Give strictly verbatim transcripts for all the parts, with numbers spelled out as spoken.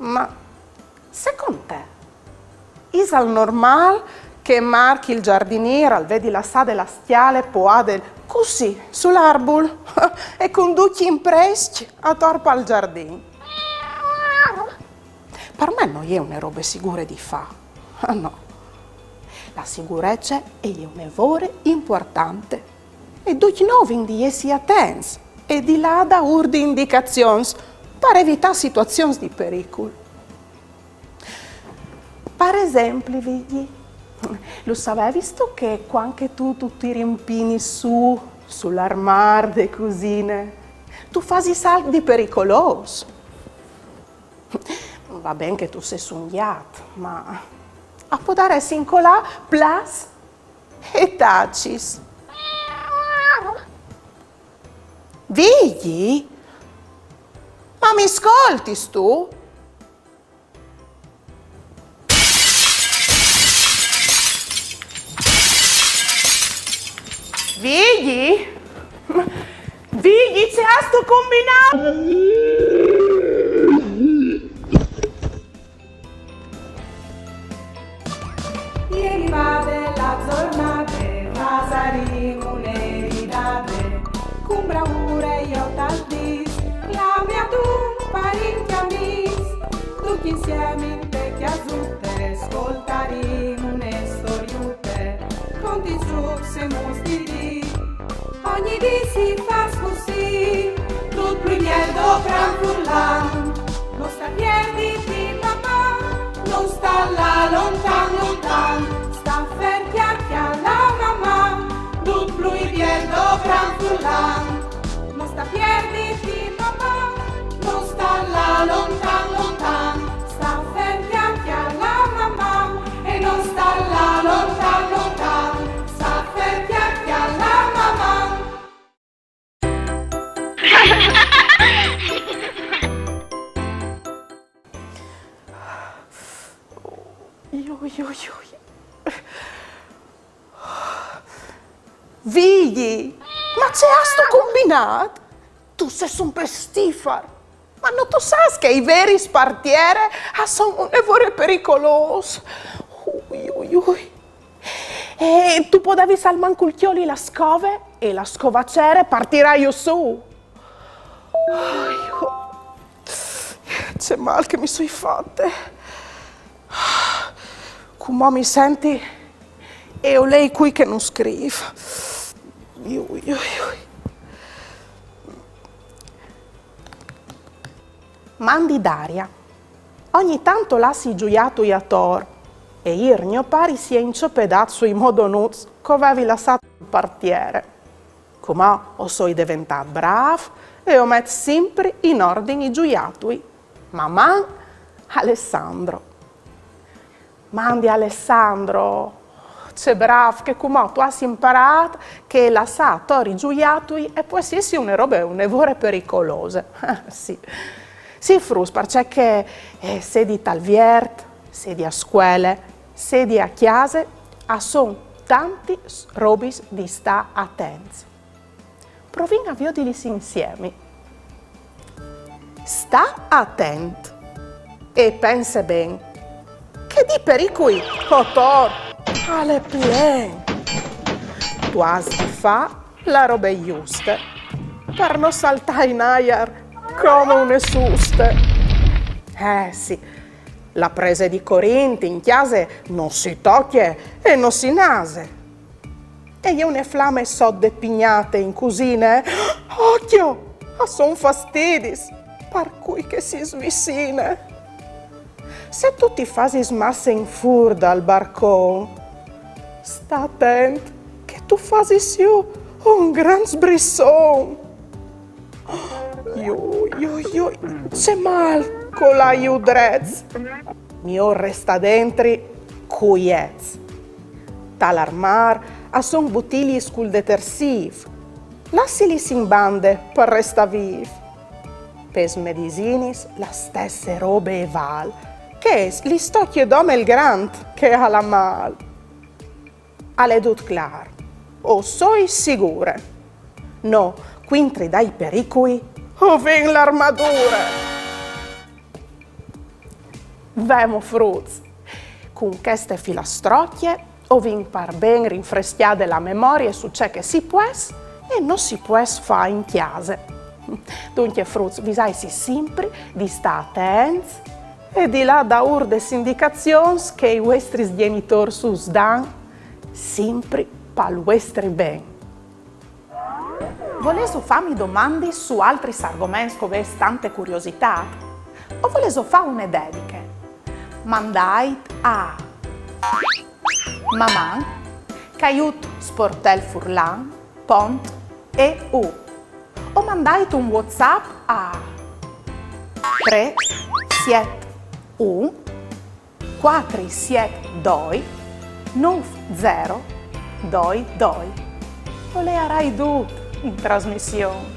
Ma secont te, isal normâl che Marc il giardinîr al vedi lassade la scjale poade cussì sul arbul e cun ducj i imprescj ator pal giardin? Par me no je une robe sigure di fâ. Ah, no. La sigurece e je une vore impuartante. E ducj nô o vin di jessi atents e di lâ daûr di indicazions par evitâ situazions di pericul. Par esempli, Vigji, lu savevistu che cuant che tu, tu ti rimpinis sù sul armâr de cusine, tu fasis alc di pericolôs? Va ben che tu sês un gjat, ma a podarès incolâ plats e tacis. Vigji? Ma mi scoltistu? Vigji? Vigji, ce âstu cumbinât? E rivade la zornade, fasarìn une ridade, cun braure jo tal dîs, clamìn adun parint e amîs, ducj insiemi inte cjasute, scoltarìn une storiute, conti, zûcs e muts di dì. Ogni dì si fâs cussì, dut plui biel dopran furlan. No sta pierditi, Maman, no sta lâ lontan, lontan, sta fer, cjale, cjale Maman, dut plui biel dopran furlan. No sta pierditi, Maman, no sta lâ lontan, lontan, sta fer, cjale, cjale Maman, e no sta lâ lontan, lontan, sta fer, cjale, cjale Maman. Joi, joi, joi. Vigji, ma ce âstu cumbinât? Tu sês un pestifar. Ma no tu sâs che i veris par tiere a son une vore pericolôs? Ui, ui, ui. E tu podevis almancul cjoli la scove e la scovacere par tirâju sù. Ui, ui. Ce mâl che mi soi fate. Cumò mi senti e o lei cui che nus scrîf. Ui, ui, ui. Mandi Daria. Ogni tant o lassi i zuiatui ator, e îr gno pari si è inçopedât sui modonuts che o vevi lassât par tiere. Cumò o soi deventât brâf e o met simpri in ordin i zuiatui. Maman, Alessandro. Mandi Alessandro, ce brâf che cumò tu âs imparât che lassâ ator i zuiatui e pues jessi une robe une vore pericolose. Sì. Sì, fruts, parcè che, eh, sedi tal viert, sedi a scuele, sedi a cjase, a son tantis robis di stâ atents. Provìn a viodilis insiemi. Sta atent e pense ben, che di pericui ator al è plen. Tu âs di fâ la robe juste par no saltâ in aiar come une suste. Eh sì, la prese di corint in cjase no si tocje e no si nase. E je une flame sot de pignate in cusine? Ocjo! A son fastidis par cui che si svicine. Se tu ti fasis masse in fûr dal barcon, sta atent che tu fasis jù un grant sbrisson. Joi, joi, joi, ce mâl colâ jù drets. Miôr restâ dentri cuiets. Tal armâr a son butiliis cul detersîf. Lassilis in bande par restâ vîf. Pes medisinis la stesse robe e vâl, che lis tocje dome il grant che al à mâl. Al è dut clâr, o soi sigure. Nô, cuintri dai pericui, o vin l'armadure. Vemo fruts, cun cheste filastrocje o vin par ben rinfrescjade la memorie su ce che si pues e no si pues fâ in cjase. Duncje, fruts, visaitsi simpri di stâ atents e di lâ daûr des indicazions che i vuestris gjenitôrs us dan, simpri pal vuestri ben. Volêso fâmi domandis su altris argoments che o vês tante curiositât? O volêso fâ une dediche? Mandait a maman caiut sportelfurlan pont eu o mandait un WhatsApp a trê siet un cuatri siet doi nûf zero doi doi. O leiarai dut in trasmission.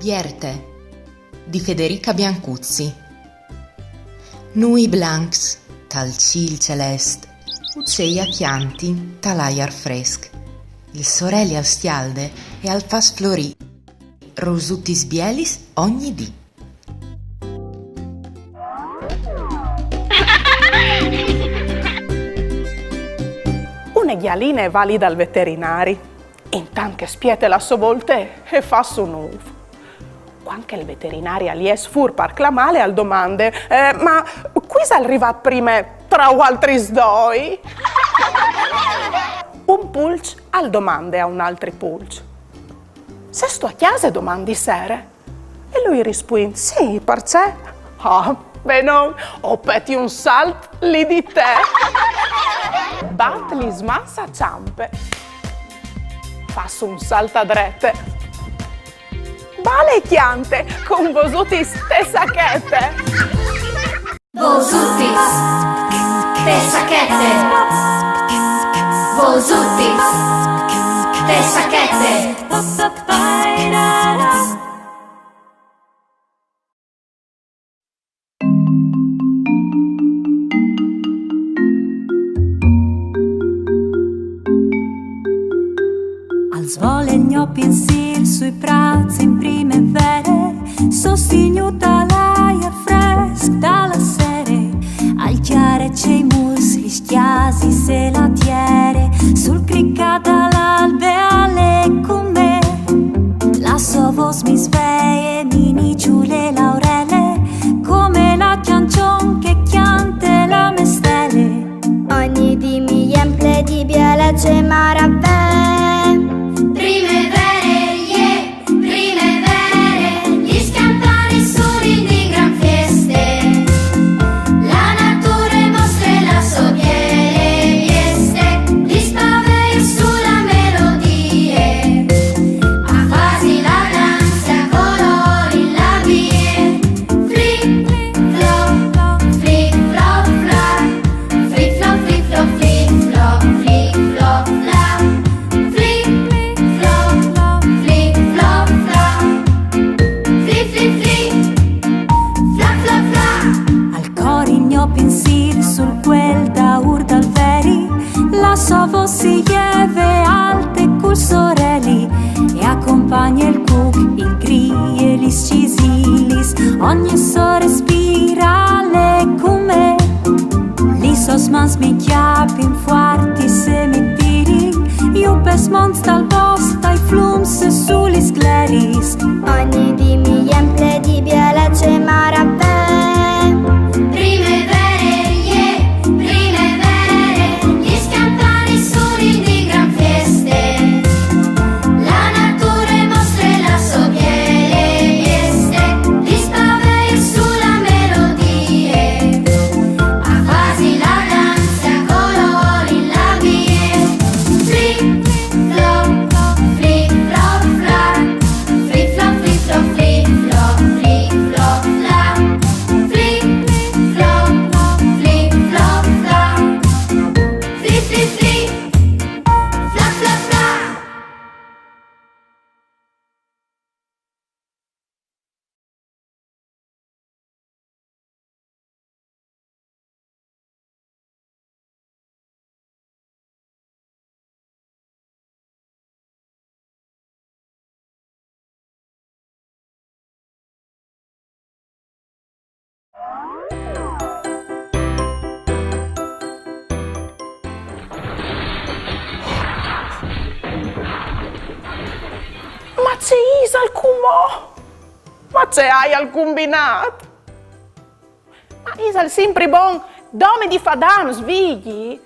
Bierte di Federica Biancuzzi. Nûi blancs tal cîl celest, ucei a cjantin tal aiar fresc. Il soreli al scjalde e al fâs florî rosutis bielis ogni dì. Une gjaline e va li dal veterinari. Intant che e spiete la sô volte, e fâs un ûf. Cuant che il veterinari al jes fûr par clamâle, al domande: "Eh, ma cui isal rivât prime tra vualtris doi?" Un pulç al domande a un altri pulç: "Sêstu a cjase doman di sere?" E lui i rispuint: "Sì, parcè?" "Ah, ben no, o peti un salt li di te." Bat lis mans a çampe. Fâs un salt a drete. Bale e cjante cun Vosutis te sachete. Vosutis te sachete. Vosutis te sachete. Al svole il gno pinsîr sui prâts in primevere, sostignût dal aiar fresc da la sere, al cjare cei mûrs, lis cjasis e la tiere, sul cricâ da l'albe al è cun me. La sô vôs mi sveie, mi niçule la aurele, come la cjançon che e cjante la mê stele. Ogni dì mi jemple di bielece maravee. Primevere, je, primevere, lis cjampanis sunin di gran fieste. La nature e mostre la sô biele vieste, lis pavee su la melodie. A fâsi la danze a colôr in la vie. Flic, flop, flic, flop, flac. Flic, flop, flic, flop, flic, flop, flac. Flic, flop, flic, flop, flac. Flic, flic, flic. Flac, flac, flac. Al cori il gno pinsîr sul cuel daûr dal veri, la sô vôs si jeve alte cul soreli e a compagne il cuc, il gri e lis cisilis, ogni sô respirâ al è cun me. Lis sôs mans mi cjapin fuartis e mi tirin jù pes monts dal bosc, tai flums e su lis gleris. Ogni dì mi jemple di bielece maravee. Primevere, je, primevere, lis cjampanis sunin di gran fieste. La nature e mostre la sô biele vieste, lis pavee su la melodie. A fâsi la danze a colôr in la vie. Flic, flop, flic, flop, flac. Flic, flop, flic, flop, flic, flop. Ce isal cumò? Ma ce aial cumbinât? Ma isal simpri bon dome di fâ dams, Vigji?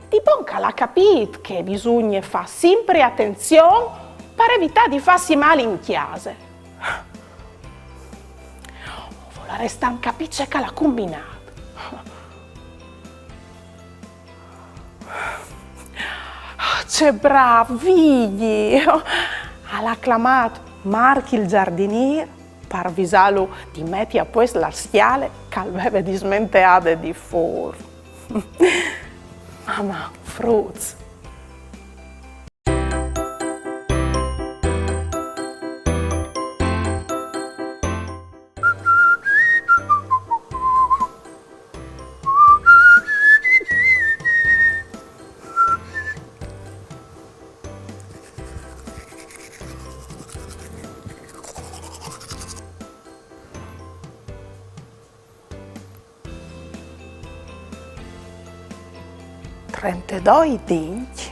Di bon che al à capît che bisugne fâ simpri atenzion par evitâ di fâsi mâl in cjase. O volarès tant capî ce che al à cumbinât. Ce brâf, Vigji! Al à clamât Marc il zardinîr par visâlu di meti a puest la scjale che al veve dismenteade di fûr. Mama, fruts! Trentedoi dincj.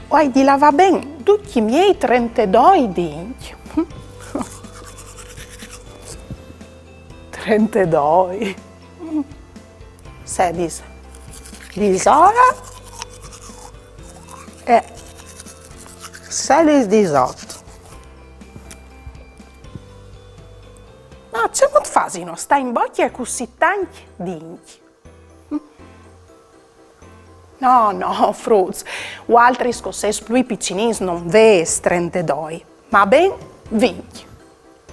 O ai di lavâ ben ducj i miei trentedoi dincj. Trentedoi. Sedis. Disore. E sedis disot. Ma cemût fasino a stâ in bocje cussì tancj dincj? No, no, fruts, vualtris che o sês plui piçinins no vês trentedoi, ma ben vincj.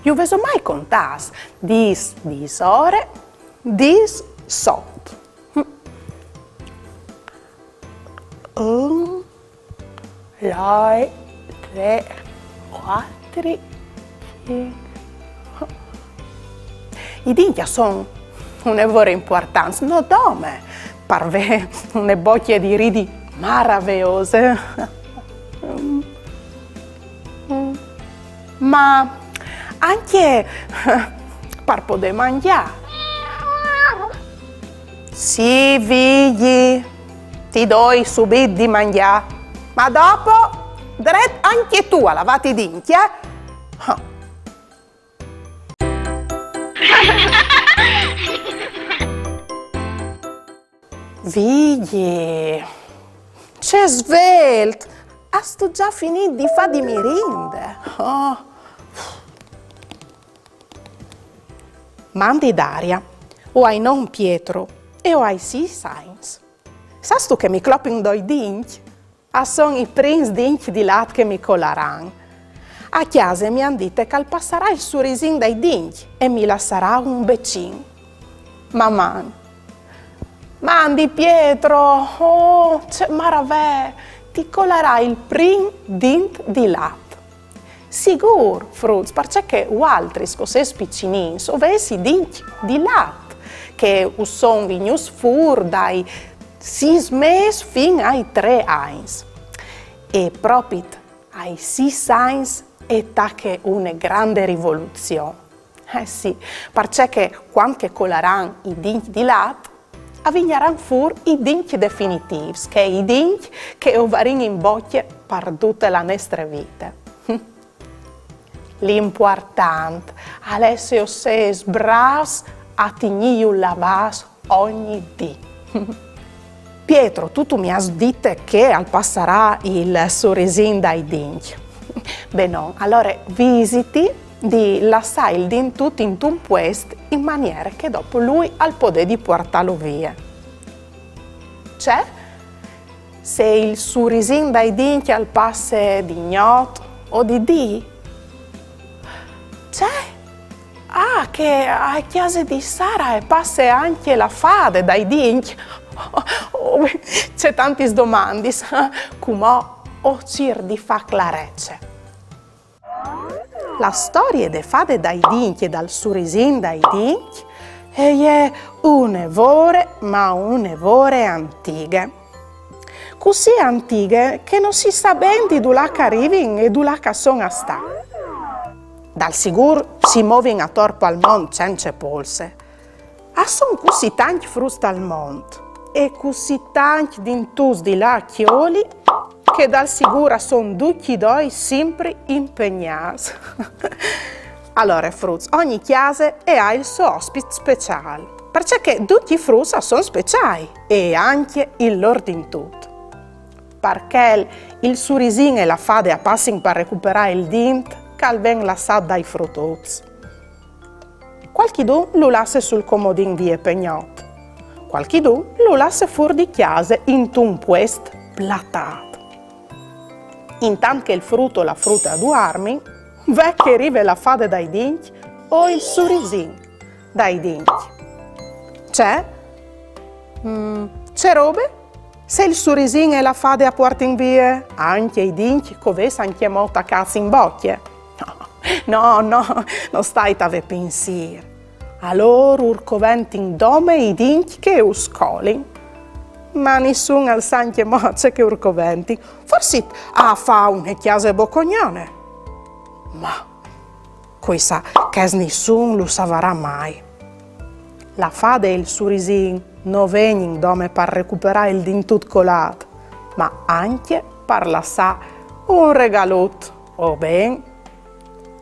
Ju vêso mai contâts? Dîs, disore, dîs, sot. Un, doi, trê, cuatri, cinc. I dincj a son une vore impuartants, no dome par vê une bocje di ridi maraveose, ma ancje par podê mangjâ. Sì, Vigji, ti doi subit di mangjâ. Ma dopo, dret ancje tu a lavâti i dincj, eh? Vigji, ce svelt! Âstu za finît di fâ di mirinde? Oh. Mandi Daria, o ai non Pietro e o ai sîs agns. Sâstu che mi clopin doi dincj? A son i prins dincj di lat che mi colaran. A cjase mi àn dite che al passarà il surisin dai dincj e mi lassarà un becin. Maman! Mandi Pietro! Oh, ce maravee! Ti colarà il prin dint di lat. Sigûr, fruts, parcè che vualtris che o sês piçinins o vês i dincj di lat, che us son vignûts fûr dai sîs mês fin ai trê agns. E propit ai sîs agns e tache une grande rivoluzion. Eh sì, parcè che cuant che colaran i dincj di lat, a vignaran fûr i dincj definitîfs, che i dincj che o varìn in bocje par dute la nestre vite. L'impuartant al è se o sês brâfs a tignîju lavâts ogni dì. Pietro, tu, tu mi âs dite che al passarà il surisin dai dincj. Benon, alore visiti di lassâ il dintut intun puest in maniere che dopo lui al podedi puartâlu vie. Ce? Se il surisin dai dincj al passe di gnot o di dì? Ce? Ah, che a cjase di Sara e passe ancje la fade dai dincj? Oh, ce tantis domandis. Cumò o cîr di fâ clarece. La storie de fade dai dincj e dal surisin dai dincj e je une vore, ma une vore antighe. Cussì antighe che no si sa ben di dulà che a rivin e dulà che a son a stâ. Dal sigûr si movin ator pal mont cence polse. A son cussì tancj fruts tal mont. e cussì tancj dintuts di lâ a cjoli che dal sigûr a son ducj i doi simpri impegnâts. Alore, fruts, ogni cjase e à il so ospit speciâl, parcè che ducj i fruts a son speciâi e ancje il lôr dintut. Par chel, il surisin e la fade a passin par recuperâ il dint che al ven lassât dai frututs. Cualchidun lu lasse sul comodin vie pe gnot, cualchidun lu lasse fûr di cjase intun puest platât. Intant che il frut o la frute a duarmin, ve che e rive la fade dai dincj o il surisin dai dincj. Ce? Mm, ce robe? Se il surisin e la fade a puartin vie ancje i dincj che o vês ancjemò tacâts in bocje? No, no, no stait a vê pinsîr. Alôr ur coventin dome i dincj che us colin. Ma nissun al sa ancjemò ce che ur coventin. Forsit a fâ une cjase bocognone. Ma cui sa, chest nissun lu savarà mai. La fade e il surisin no vegnin dome par recuperâ il dintut colât, ma ancje par lassâ un regalut, o ben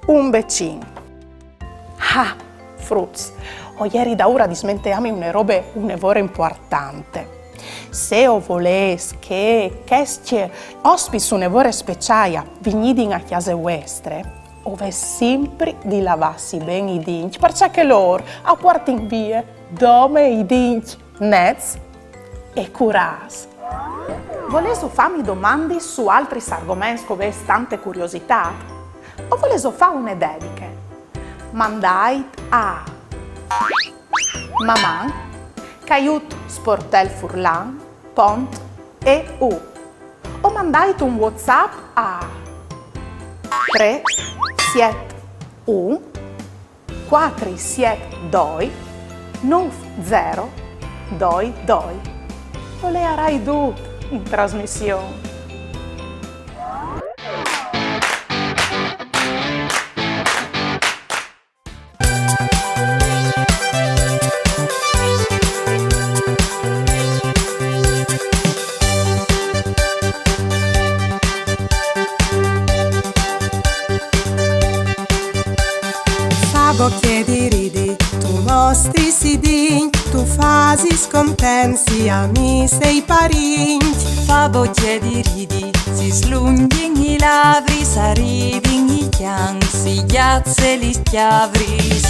un becin. Ah, fruts, o jeri daûr a dismenteâmi une robe une vore impuartante. Se o volês che chescj ospits une vore speciâi a vignidin a cjase vuestre, o vês simpri di lavâsi ben i dincj, parcè che lôr a puartin vie dome i dincj nets e curâts. Volêso fâmi domandis su altris argoments che o vês tante curiositât? O volêso fâ une dediche? Mandait a maman caiut sportel furlan pont eu. O mandait un WhatsApp a trê siet un cuatri siet doi nûf zero doi doi. O leiarai dut in trasmission. Fâ bocje di ridi, tu mostris i dincj, tu fasis contents i amîs e i parincj. Fâ bocje di ridi, si slungjin i lavris, a ridin i cjans, si gjats e lis cjavris.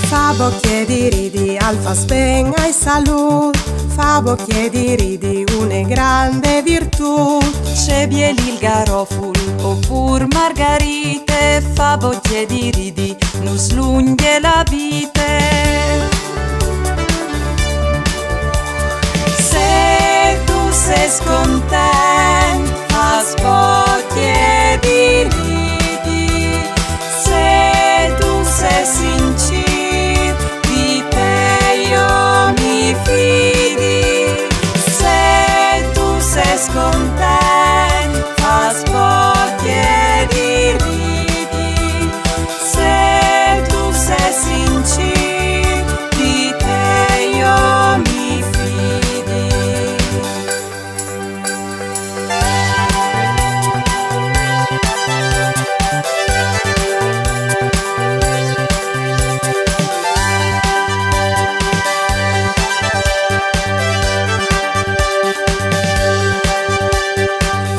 Fâ bocje di ridi al fâs ben ae salût, fâ bocje di ridi une grande virtût. Ce biel il garoful, opûr margarite, fâ bocje di ridi, nus slungje la vite. Se tu sês content, fâs bocje di ridi, se tu sês sincîr, di te jo mi fidi. Se tu sês content, fâs bocje di ridi, se tu sês sincîr, di te jo mi fidi.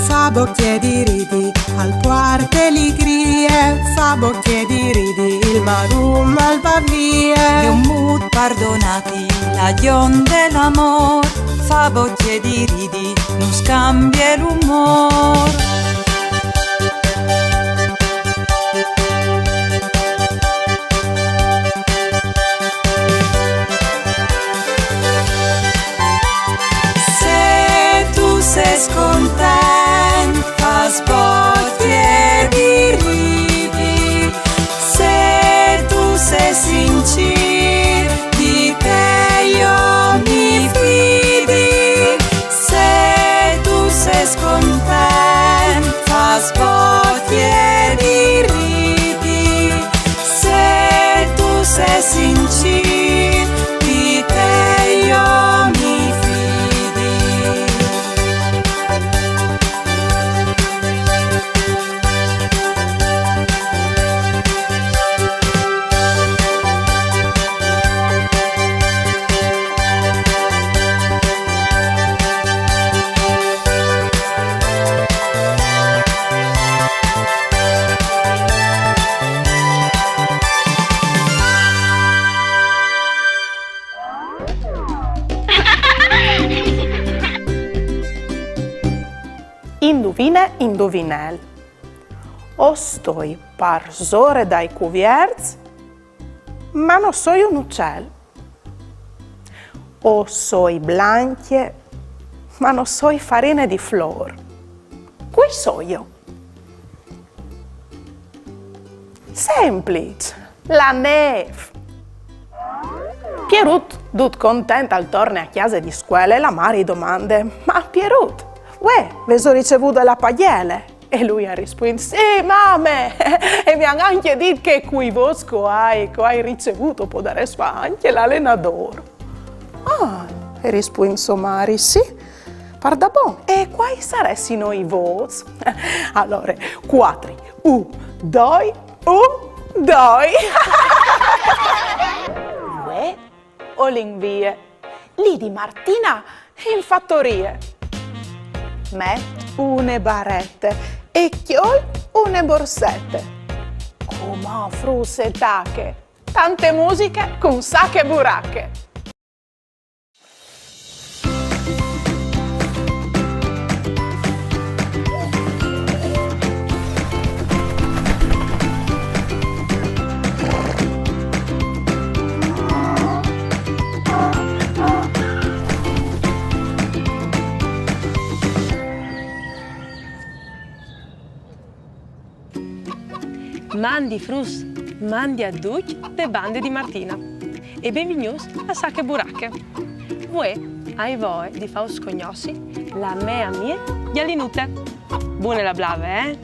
Fâ bocje di ridi al puarte ligrie, fâ bocje di ridi il marum al va vie. Dio mût, pardonati la gjon dal amôr, fâ bocje di ridi nus cambie l'umôr. Se tu sês content, fâs bocje di ridi, se tu sês sincîr, di te jo mi fidi. Se tu sês content, Induvine, induvinel. O stoi parsore dai cuvierts, ma no soi un ucel. O soi blancje, ma no soi farine di flor. Cui soio? Sempliç, la nêf. Pierut, dut content, al torne a cjase di scuele e la mari i domande: «Ma Pierut, vuê, vêso ricevude la pagjele?» E lui al rispuint: «Sì, mame! E mi àn ancje dit che cui vôts che o ai, che o ai ricevût, o podarès fâ ancje l'alenadôr.» «Ah», e rispuint sô mari, «sì, pardabon. E cuâi saressino i vôts?» «Alore, cuatri, un, doi, un, doi.» Vuê o lin vie. Li di Martina in fatorie. Met une barete e cjol une borsete. Cumò, fruts, e tache tante musiche cun Sache Burache. Mandi fruts, mandi a ducj de bande di Martina e benvignûts a Sache Burache. Vuê o ai voie di fâus cognossi la mê amie gjalinute. Bune la blave, eh?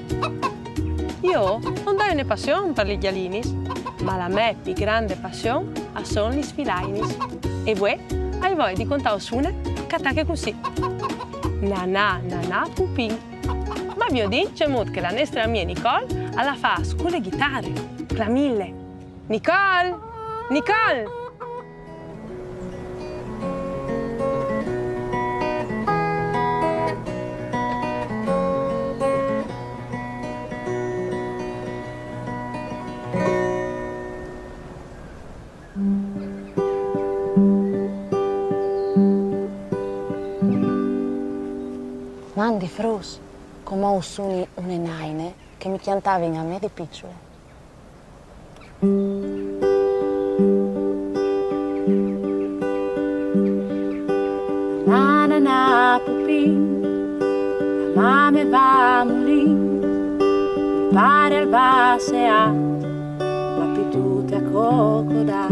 Jo no ai une passion par lis gjalinis, ma la mê plui grande passion a son lis filainis. E vuê o ai voie di contâus une che e tache cussì. Nanà, nanà, pupin. Ma viodìn cemût che la nestre amie Nicole a la fâs cu la ghitare. Clamìnle. Nicole! Nicole! Mandi fruts, cumò us suni une naine che mi cjantavin a me di piçule. Na, na, na, pupin, la mame va a mulin, il pare al va a seâ, la pitute a cocodâ.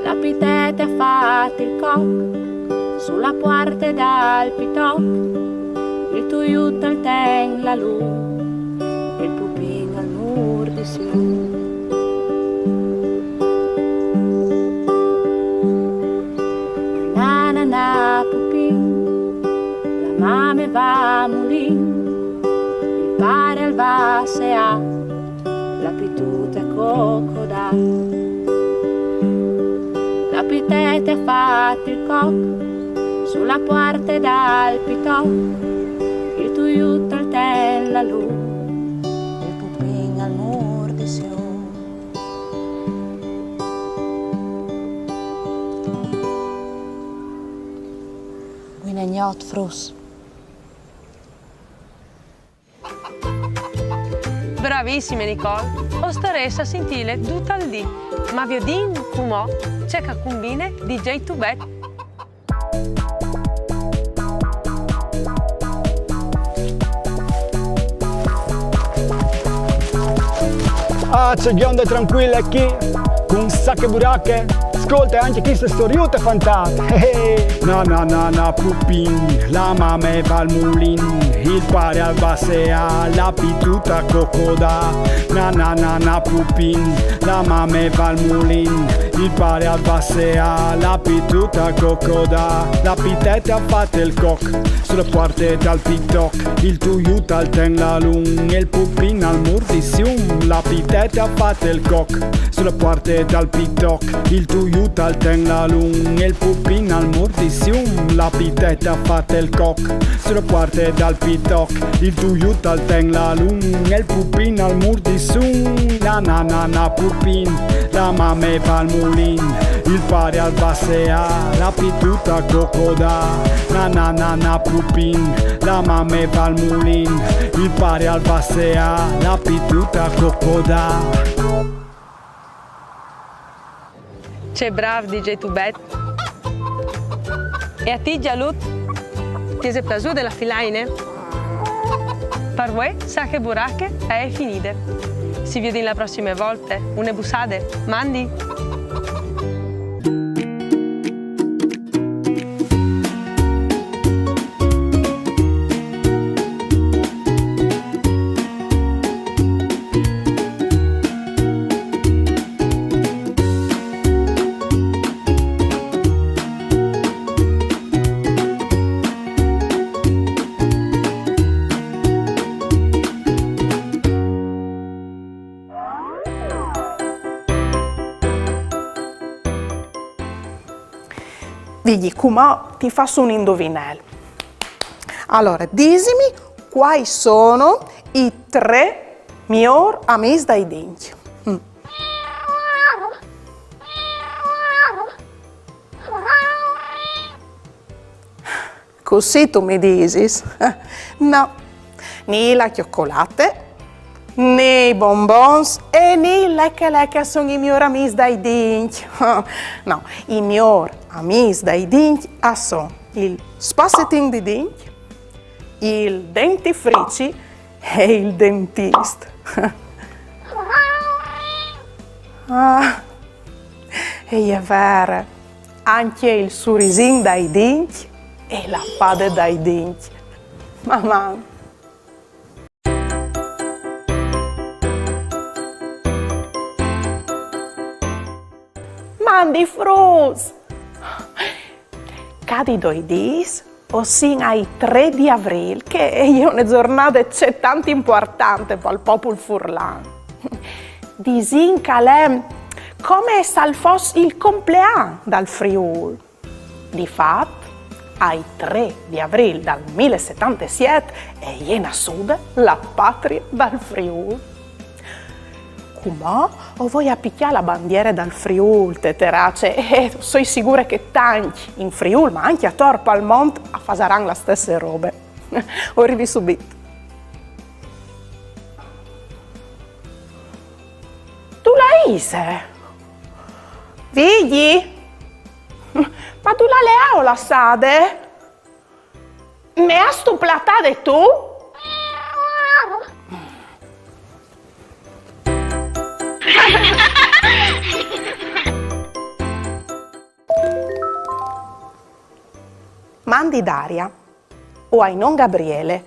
La pitete e à fat il coc su la puarte dal pitoc, il tuiut al ten la lum, il pupin al mûr di sium. Na, na, na, pupin, la mame va a mulin, il pare al va a seâ, la pitute a cocodâ. La pitete e à fat il coc su la puarte dal pitoc, il tuiut al ten la lum, il pupin al mûr di sium. Buine gnot, fruts. Bravissime, Nicole! O starès a sintîle dut il dì, ma viodìn cumò ce che e cumbine di J due Bad. Ah, ce gjonde trancuile chi, cun Sache Burache. Scolte ancje cheste storiute fantastiche. Eh, eh. Na, na, na, na, pupin, la mame va al mulin, il pare al va a seâ, la pitute a cocodâ. Na, na, na, na, pupin, la mame va al mulin, il pare al va a seâ, la pitute a cocodâ. La pitete e à fat il coc su la puarte dal pitoc, il tuiut al ten la lum, il pupin al mûr di sium. La pitete e à fat il coc su la puarte dal pitoc, il tuiut al ten la lum, il pupin al mûr di sium. La pitete e à fat il coc su la puarte dal pitoc, il tuiut al ten la lum, il pupin al mûr di sium. Na, na, na, na, pupin, la mame va al mulin, Il pare al va seâ, la pitute a cocodâ, na na na na pupin, la mame va al mulin. Il pare al va seâ, la pitute a cocodâ. Ce brâf, D J Tubet. E a ti, Gialut? Ti ese plasût la filaine? Par vuê, Sache Burache e je finide. Si viodìn la prossime volte. Une bussade. Mandi! Vigji, cumò ti fâs un induvinel. Alore, disimi cuâi sono i trê miôr amîs dai dincj. Mm. Cussì tu mi disis? No, ni la cjocolate, ni i bonbons e ni leche leche a son i miôr amîs dai dincj. No, i miôr amîs dai dincj a son il spassetin di dincj, il dentifrici e il dentist. Ah, e je vere, ancje il surisin dai dincj e la fade dai dincj. Maman! Mandi fruts! Ca di doi dîs o sin ai trê di Avrîl, che e je une zornade cetant impuartante pal popul furlan. Disìn che al è come se al fos il complean dal Friûl. Di fat, ai trê di Avrîl dal mil e setantesiet e je nassude la patrie dal Friûl. Cumò o voi a picjâ la bandiere dal Friûl te terace e o soi sigure che tancj in Friûl, ma ancje ator pal mont, a fasaran la stesse robe. O rivi subit. Dulà ise? Vigji? Ma dulà le aio lassade? Me âstu platade tu? Mandi Daria. O ai non Gabriele.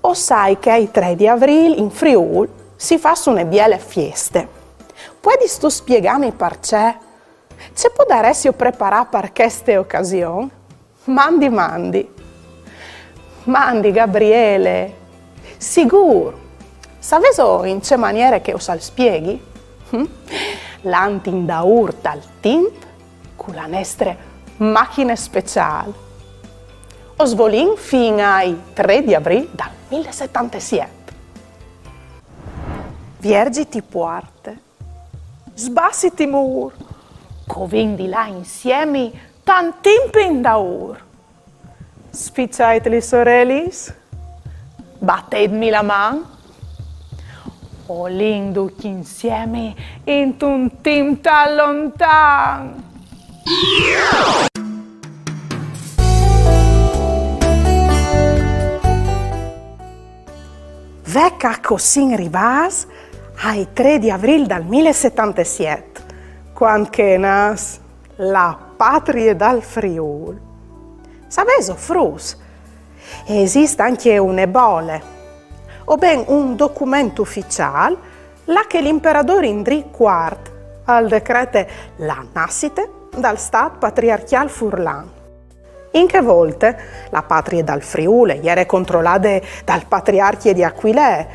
O sai che ai trê di Avrîl in Friûl si fâs une biele fieste. Puedistu spiegâmi parcè? Ce podaressio preparâ par cheste ocasion? Mandi, mandi. Mandi, Gabriele. Sigûr. Savêso in ce maniere che us al spieghi? Hm? Lant indaûr tal timp cu la nestre machine speciâl. O svolìn fin ai trê di Avrîl dal mil e setantesiet. Vierziti puarte. Sbassiti mûr, che o vin di lâ insiemi tant timp indaûr. Spiçait lis orelis, batêtmi la man, o lin ducj insiemi intun timp tant lontan. Ve ca che o sin rivâts ai trê di Avrîl dal mil e setantesiet, cuant che e nas la patrie dal Friûl. Savêso, fruts, e esist ancje une bole, o ben un document uficiâl, là che l'imperadôr Indrì cuart al decrete la nassite dal stât patriarcjâl furlan. In chê volte, la patrie dal Friûl e jere controlade dal patriarcje di Aquilee,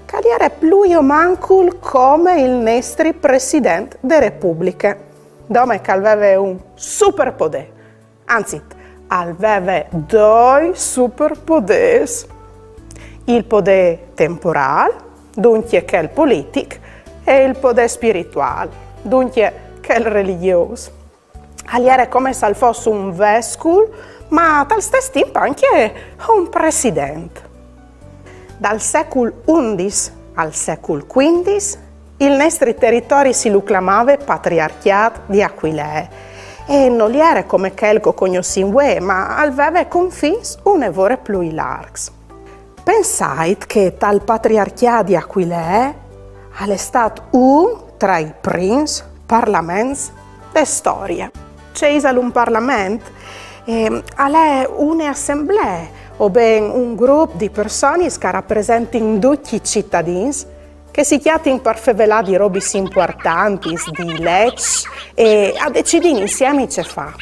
che al jere plui o mancul come il nestri president de Republiche, dome che al veve un superpodê. Anzit, al veve doi superpodês. Il podê temporâl, duncje chel politic, e il podê spirituâl, duncje chel religjôs. Al jere come se al fos un vescul, ma tal stes timp ancje un president. Dal secul undis al secul cuindis, il nestri teritori si lu clamave Patriarcjât di Aquilee. E nol jere come chel che o cognossìn vuê, ma al veve confins une vore plui larcs. Pensait che tal Patriarcjât di Aquilee al è stât un tra i prins parlaments de storie. Ce isal un parlament? Ehm, al è une assemblee, o ben un grup di personis che a rapresentin ducj i citadins che si cjatin par fevelâ di robis impuartantis, di leçs, e a decidin insiemi ce fâ.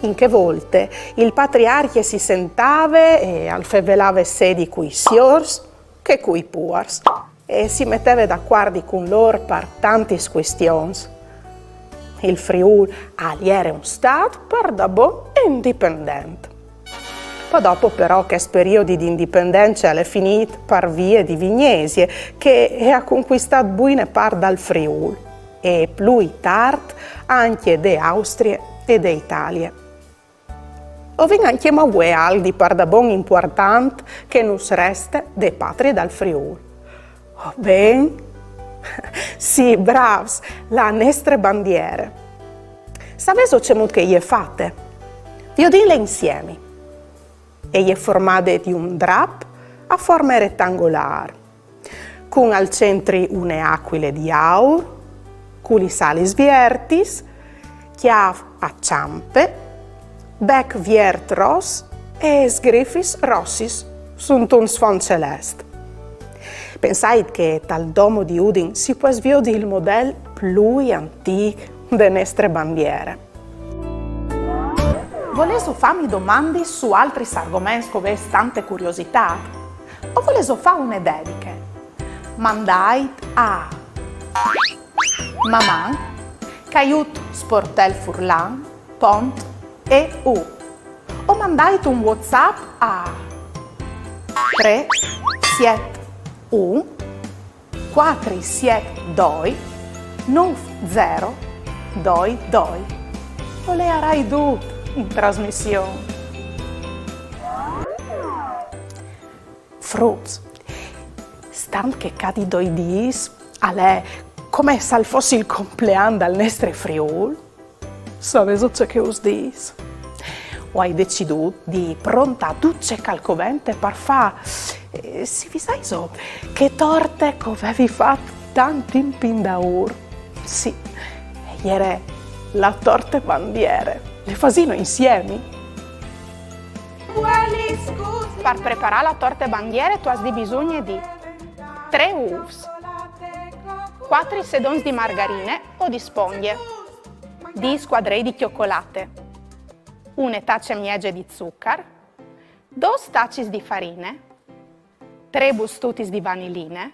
In chê volte il patriarcje si sentave e al fevelave sedi cui siôrs che cui puars, e si meteve d'acuardi cun lôr par tantis cuistions. Il Friûl al jere un stât pardabon indipendent. Po dopo però chest periodi di indipendence al è finît par vie di Vignesie, che e à concuistât buine part dal Friûl, e plui tart ancje de Austrie e de Italie. O vin ancjemò vuê alc di pardabon impuartant che nus reste de Patrie dal Friûl. O ben? Sì, brâfs, la nestre bandiere. Savêso cemût che e je fate? Viodìnle insiemi. E je formade di un drap a forme retangolâr, cun al centri une acuile di aur, cu lis alis viertis, cjâf a çampe, bec viert ros e sgrifis rossis suntun sfont celest. Pensait che tal Domo di Udin si pues viodi il model plui antîc de nestre bandiere. Volêso fâmi domandis su altris argoments che o vês tante curiositât? O volêso fâ une dediche? Mandait a maman caiut sportelfurlan pont eu o mandait un WhatsApp a trê siet un cuatri siet doi nûf zero doi doi. O leiarai dut in trasmission. Fruts, stant che ca di doi dîs al è come se al fos il complean dal nestri Friûl, savêso ce che us dîs? O ai decidût di prontâ dut ce che al covente par fâ, eh, si visaiso, chê torte che o vevi fat tant timp indaûr. Sì, e jere la torte bandiere. Le fasìno insiemi? Par preparâ la torte bandiere tu âs di bisugne di trê ûfs, cuatri sedons di margarine o di spongje, dîs scuadrei di cjocolate, une tace e mieze di zucar, dôs tacis di farine, trê bustutis di vaniline,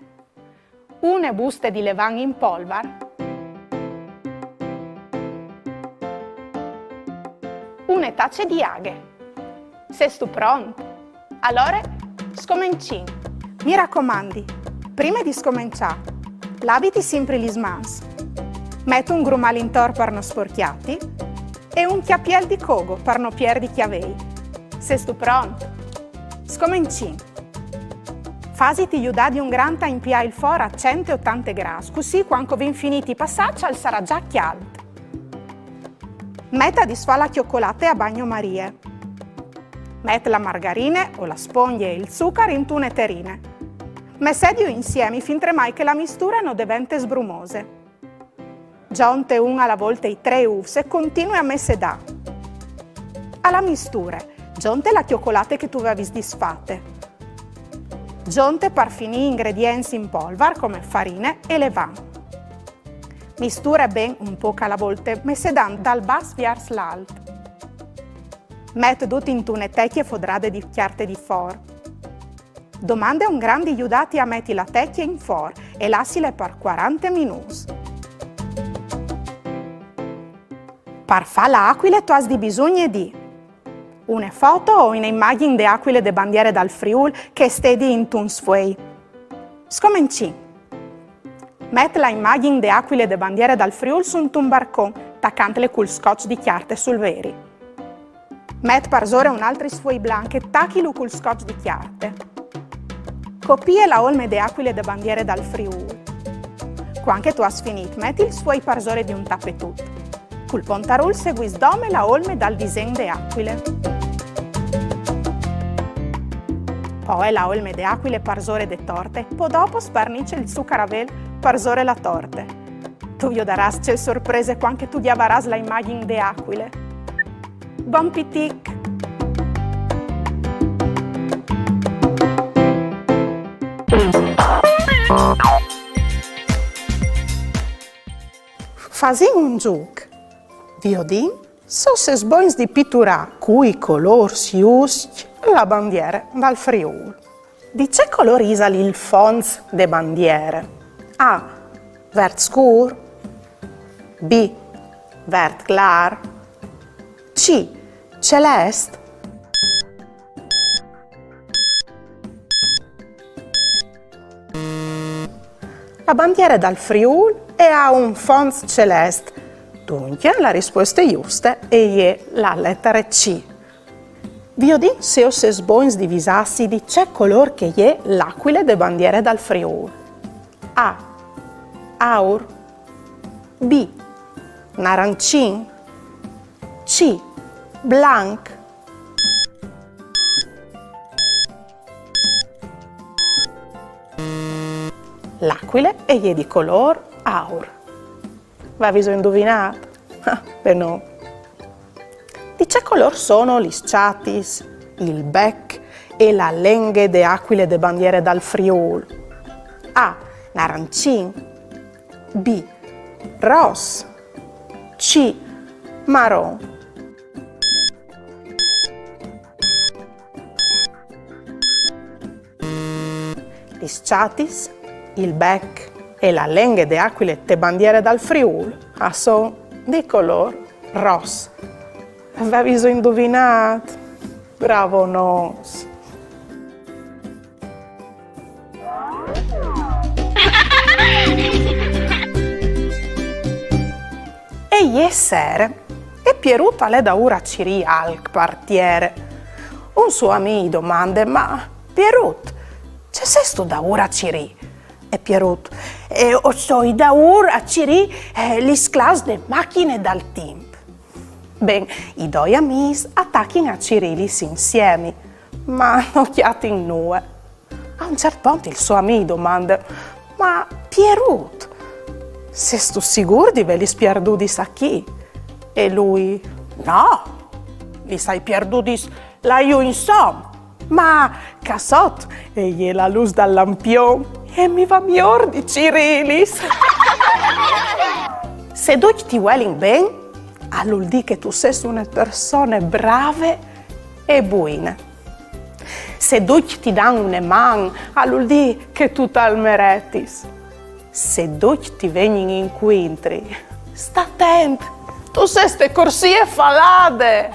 une buste di levan in polvar, une tace di aghe. Sêstu pront? Alore, scomencìn! Mi racomandi, prime di scomençâ, laviti simpri lis mans. Met un grumal intor par no sporcjâti e un cjapiel di cogo par no pierdi cjavei. Sêstu pront? Scomencìn! Fasiti judâ di un grant a impiâ il for a cent e otante grâts, cussì cuant che o vin finît i passaçs al sarà za cjalt. Met a disfâ la cjocolate a bagnomarie. Met la margarine o la spongje e il zucar intune terine. Messediu insiemi fintremai che la misture no devente sbrumose. Zonte un a la volte i trê ûfs e continue a messedâ. A la misture, zonte la cjocolate che tu vevis disfate. Zonte par finî i ingredients in polvar come farine e levan. Misture ben un pôc a la volte, messedant dal bas viers l'alt. Met dut intune tecje fodrade di cjarte di for. Domande a un grant di judâti a meti la tecje in for e lassile par cuarante minûts. Par fâ la acuile tu âs di bisugne di une foto o une imagjin de acuile de bandiere dal Friûl che e stedi intun sfuei. Scomencìn. Met la imagjin de acuile de bandiere dal Friûl suntun barcon tacàntle cul scotch di cjarte sul veri. Met parsore un altri sfuei blanc e tachilu cul scotch di cjarte. Copie la olme de acuile de bandiere dal Friûl. Cuant che tu âs finît, met il sfuei parsore di un tapetut. Cul pontarûl seguìs dome la olme dal disen de acuile. Poe la olme de acuile parsore de torte, po dopo sparnice il sucaravel parsore la torte. Tu viodarâs ce sorprese cuant che tu gjavarâs la imagjin de acuile. Bon pitic! Fasìn un zûc. Viodìn se o sês bogns di piturâ cui colôrs juscj la bandiere dal Friûl. Di ce colôr isal il fonts de bandiere? A, vert scûr. B, vert clâr. C, celest. La bandiere dal Friûl e à un fonts celest. Duncje, la rispueste juste e je la letare C. Viodìn se o sês bogns di visâsi di ce colôr che e je la acuile de bandiere dal Friûl. A, aur. B, narancin. C, blanc. La acuile e je di colôr aur. Vêso induvinât? Ah, ben no. Di ce colôr sono lis çatis, il bec e la lenghe de acuile de bandiere dal Friûl? A, narancin. B, ros. C, maron. Lis çatis, il bec e la lenghe de acuile te bandiere dal Friûl a son di colôr ros. Vêso induvinât? Bravonons! E je sere, e Pierut al è daûr a cirî alc par tiere. Un so amì i domande: «Ma Pierut, ce sêstu daûr a cirî?» E Pierut: «Eh, o soi daûr a cirî, eh, lis clâfs de machine dal timp.» Ben, i doi amîs a tachin a cirîlis insiemi, ma no cjatin nuie. A un ciert pont il so amì i domande: «Ma Pierut, sêstu sigûr di vêlis pierdudis achì?» E lui: «No, lis ai pierdudis là jù insom, ma ca sot e je la lûs dal lampion e mi va miôr di cirîlis.» Se ducj ti vuelin ben, al vûl dî che tu sês une persone brave e buine. Se ducj ti dan une man, al vûl dî che tu tal meretis. Se ducj ti vegnin incuintri, sta atent, tu sês te corsie falade!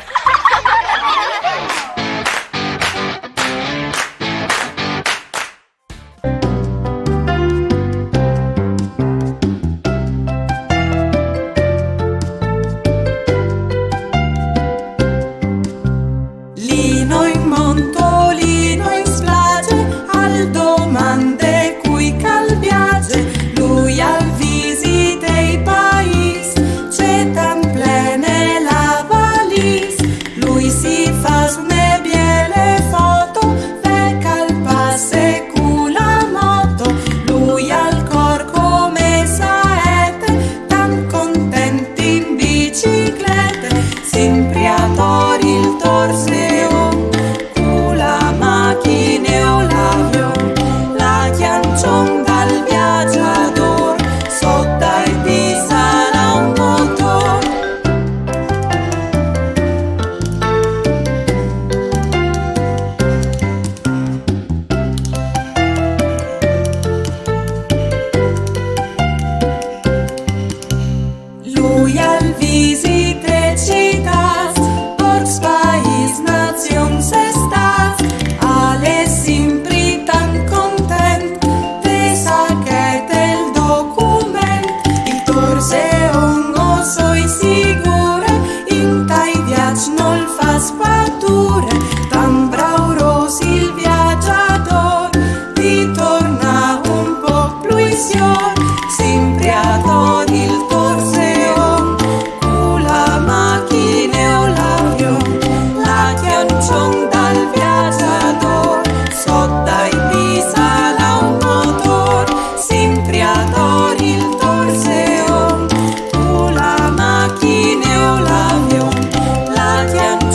Lino in mont o Lino in splaze, al domande cui che al viaze, lui al visite i paîs, ce tant plene la valîs,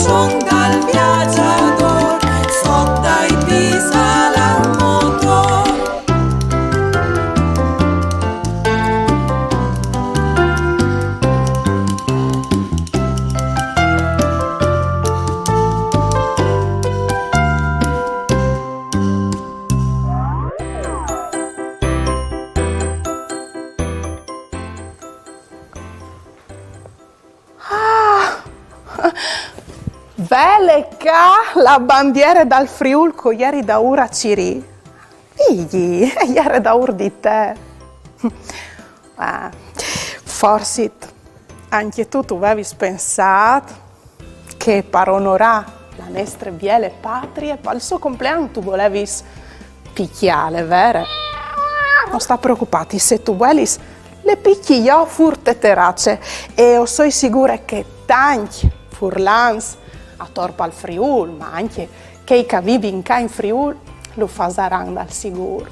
Son dal viagiador, sot dai pis al motor. Ah! Vele ca la bandiere dal Friûl che o jeri daûr a cirî. Vigji, e jere daûr di te. Ah, forsit ancje tu tu vevis pensât che par onorâ la nestre biele patrie, pal so complean tu volevis picjâle, vere? No sta preocupâti, se tu vuelis, le picji jo fûr te terace, e o soi sigure che tancj furlans, ator pal Friûl, ma ancje chei che a vivin ca in Friûl, lu fasaran dal sigûr.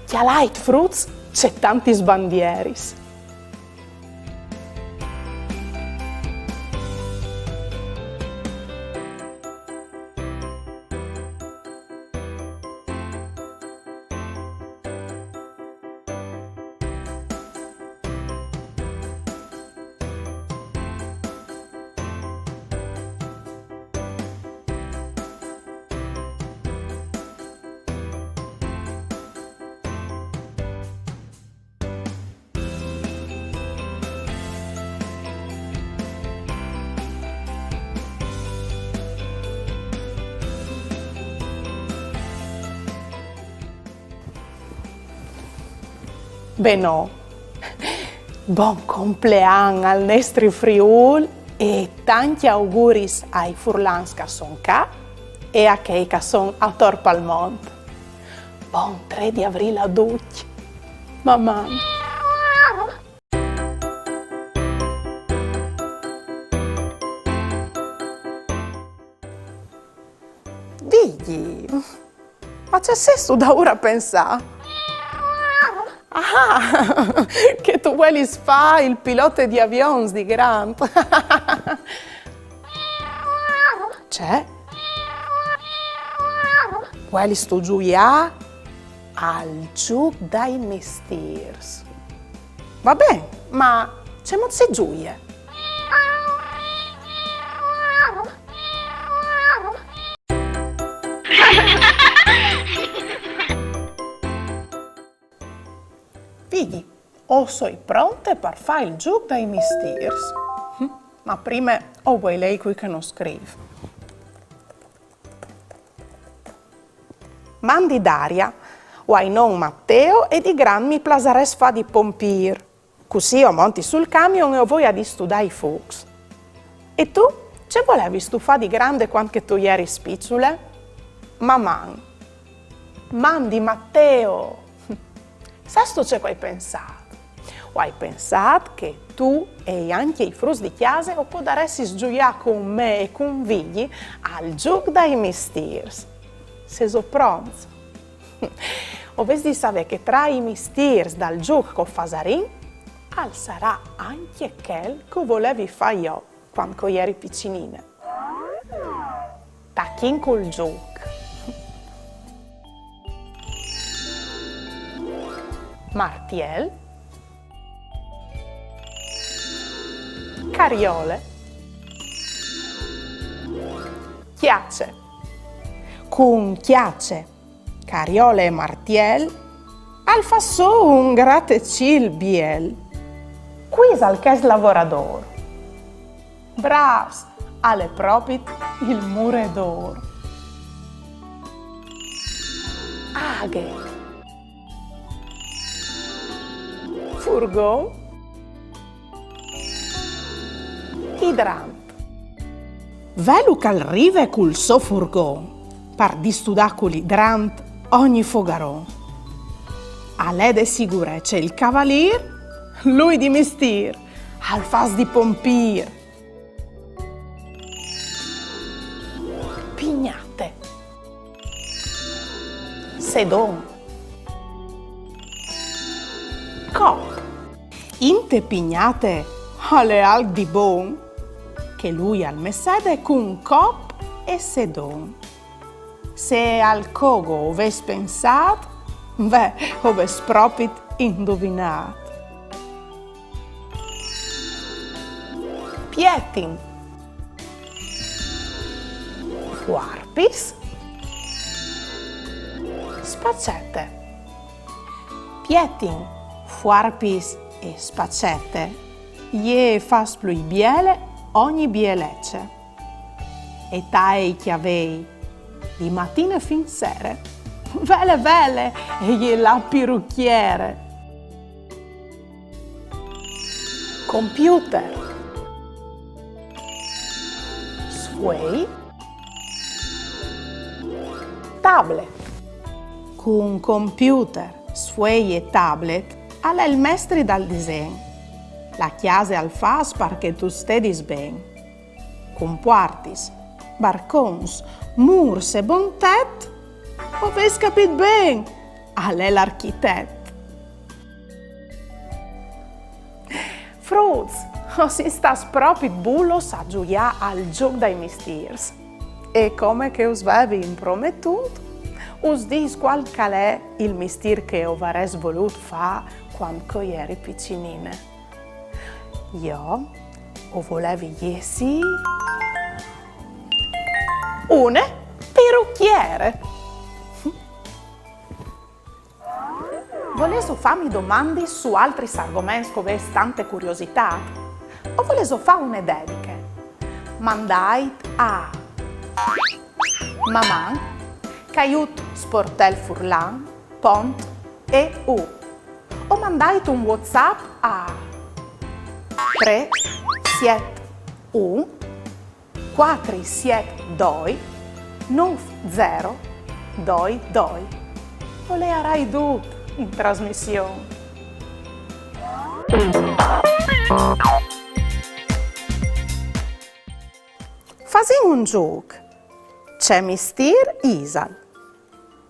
Cjalait fruts ce tantis bandieris. Benon. Bon complean al nestri Friûl e tancj auguris ai furlans che a son ca e a chei che a son ator pal mont. Bon trê di Avrîl a ducj. Maman! Vigji, ma ce sêstu daûr a pensâ? Ah, che tu vuelis fâ il pilote di avions di grant. Ce? Vuelistu zuiâ al zûc dai mistîrs? Va ben, ma cemût si zuie? Vigji, o soi pronte par fâ il zûc dai mistîrs. Hm, ma prime o vuei lei cui che nus scrîf. Mandi Daria, o ai non Matteo e di grant mi plasarès fâ di pompîr. Cussì o monti sul camion e o voi a distudâ i fûcs. E tu? Ce volevistu fâ di grande cuant che tu jeris piçule? Maman. Mandi Matteo! Sâstu ce che o ai pensât? O ai pensât che tu e ancje i fruts di cjase o podaressis zuiâ cun me e cun Vigji al zûc dai mistîrs. Sêso pronts? O vês di savê che tra i mistîrs dal zûc che o fasarìn, al sarà ancje chel che o volevi fâ jo cuant che o jeri piçinine. Tachìn cul zûc. Martiel. Cariole. Cjace. Cun cjace, cariole e martiel, al fâs sù un gratecîl biel. Cui isal chest lavoradôr? Brâfs, al è propit il muredôr. Aghe. Furgon. Idrant. Velu che al rive cul so furgon, par distudâ cul idrant ogni fogaron. Al è de sigûr ce il cavalîr, lui di mistîr al fâs di pompîr. Pignate. Sedon. Cop. Inte pignate al è alc di bon. che lui al messede cun cop e sedon. Se al cogo o vês pensât, ve, o vês propit induvinât. Pietin. Fuarpis. Spacete. Pietin, fuarpis e spacete. Jê e fâs plui biele ogni bielece. E taie i cjavei, di matine fin sere. Vele, vele, e je la piruchiere. Computer. Sfuei. Tablet. Cun computer, sfuei e tablet, al è il mestri dal disen. La cjase al fâs par che tu stedis ben. Cun puartis, barcons, mûrs e bon tet, o vês capît ben, al è l'architet. Fruts, o sin stâts propit bulos a zuiâ al zûc dai mistîrs. E come che us vevi imprometût, us dîs cuâl che al è il mistîr che o varès volût fâ cuant che o jeri piçinine. Jo o volevi jessi une piruchiere. Volêso fâmi domandis su altris argoments che o vês tante curiositât? O volêso fâ une dediche? Mandait a maman caiut sportelfurlan pont eu. O mandait un WhatsApp a trê siet un cuatri siet doi nûf zero doi doi. O leiarai dut in trasmission. Fasìn un zûc. Ce mistîr isal?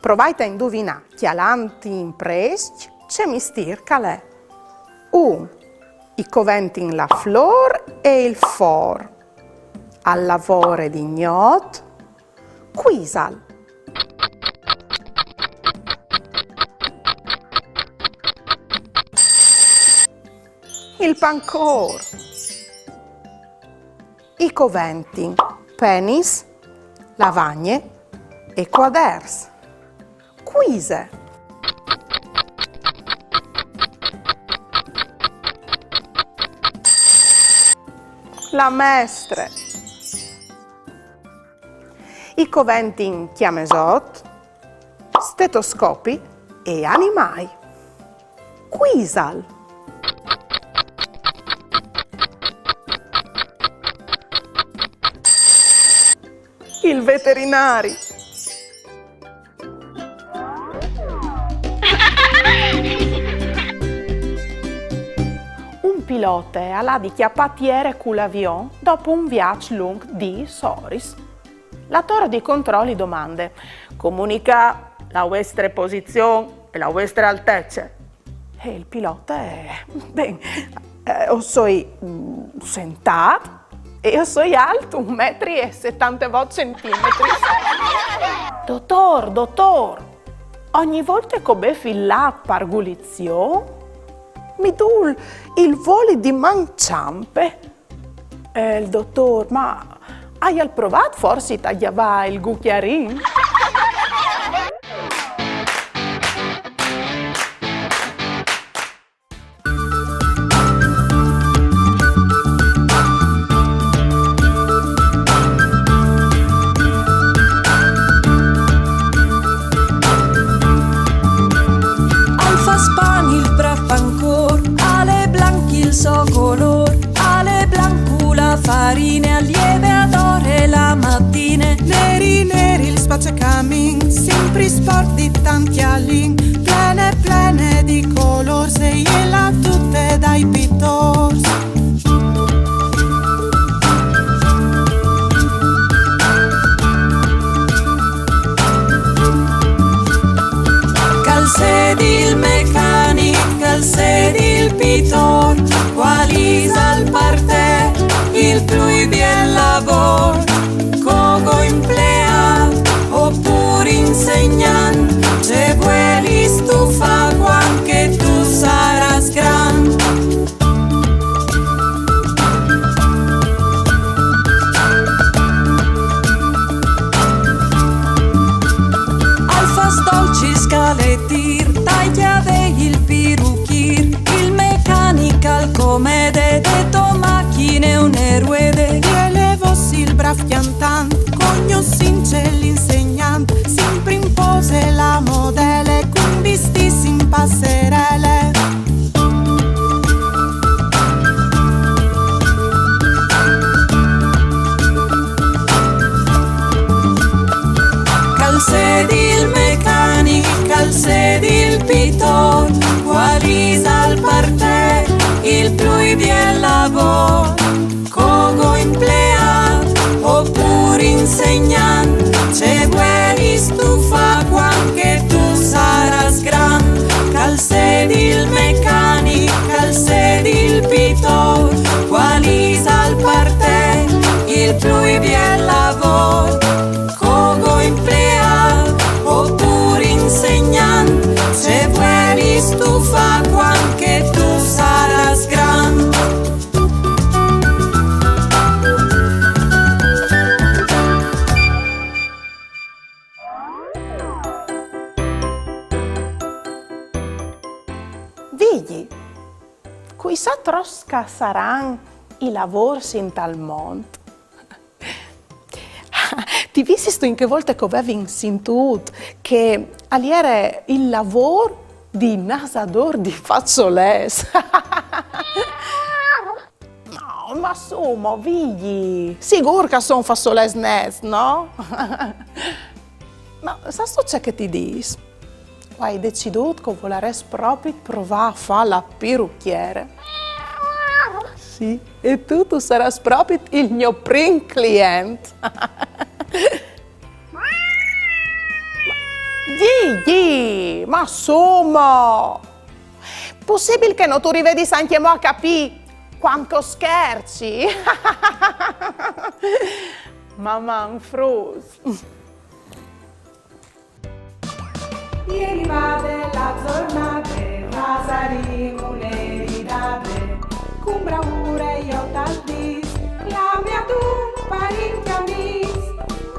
Provait a induvinâ, cjalant imprescj, ce mistîr che al è. Un. I coventin la flôr e il for. Al lavore di gnot. Cui isal? Il pancôr. I coventin penis, lavagne e cuaders. Cui ise? La mestre. I coventin cjamesot, stetoscopi e animâi. Cui isal? Il veterinari. Un pilote al à di cjapâ tiere cul avion dopo un viaç lunc di oris. La tor di control i domande: «Comunicâ la vuestre posizion e la vuestre altece». E il pilote: «Ben, eh, o soi, mm, sentât e o soi alt un metri e setantevot centimetris». «Dotôr, dotôr, ogni volte che o bêf il lat par gulizion, mi dûl il voli di man çampe». E il dotôr: «Ma aial provât forsit a gjavâ il gucjarin?» Al fâs pan il brâf pancôr, al è blanc il so colôr, al è blanc cu la farine, al jeve adore la matine. Neri, neri il spacecamin, simpri sporc di tant cjalin, plene, plene di colôrs, e jela dute dai pitôrs. Cjale, sedi il mecanic, cjale, sedi il pitôr, cuâl isal par te il plui biel Sedi il mecanic, al sedi il pitor, qual isal par te il plui biel lavor? Cogo empleat opur insegnant, ce vuelistu fa cuant che tu saras grant? Ch'al sedi il mecanic, ch'al sedi il pitor, qual isal par te il plui biel lavor? Cogo empleat opur insegnant, ce vuelistu fa cuant che tu saras grant? Vigji, cui sa trops ch'a saran i lavôrs intal mont? Ti visistu in chê volte ch'o vevin sintût che al jere il lavôr di nasadôr di façolets? No, ma insoma, Vigji, sigûr ch'a son façolets nets, no? Ma sâstu ce che ti dîs? O ai decidût ch'o volarès propit provâ a fâ la piruchiere. Sì, e tu, tu sarâs propit il gno prin client. Vigji, ma insoma! Pussibil che no tu rivedis ancjemò a capî cuant ch'o scherci? Maman fruts. Ieri va bela zornade, fasarìn une ridade, cun braure jo tal dîs, clamìn un parint e amîs,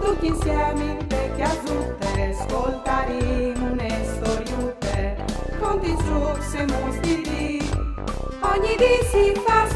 ducj insiemi inte cjasute, scoltarìn une storiute, contis zûcs e muts di dì, ogni dì si fâs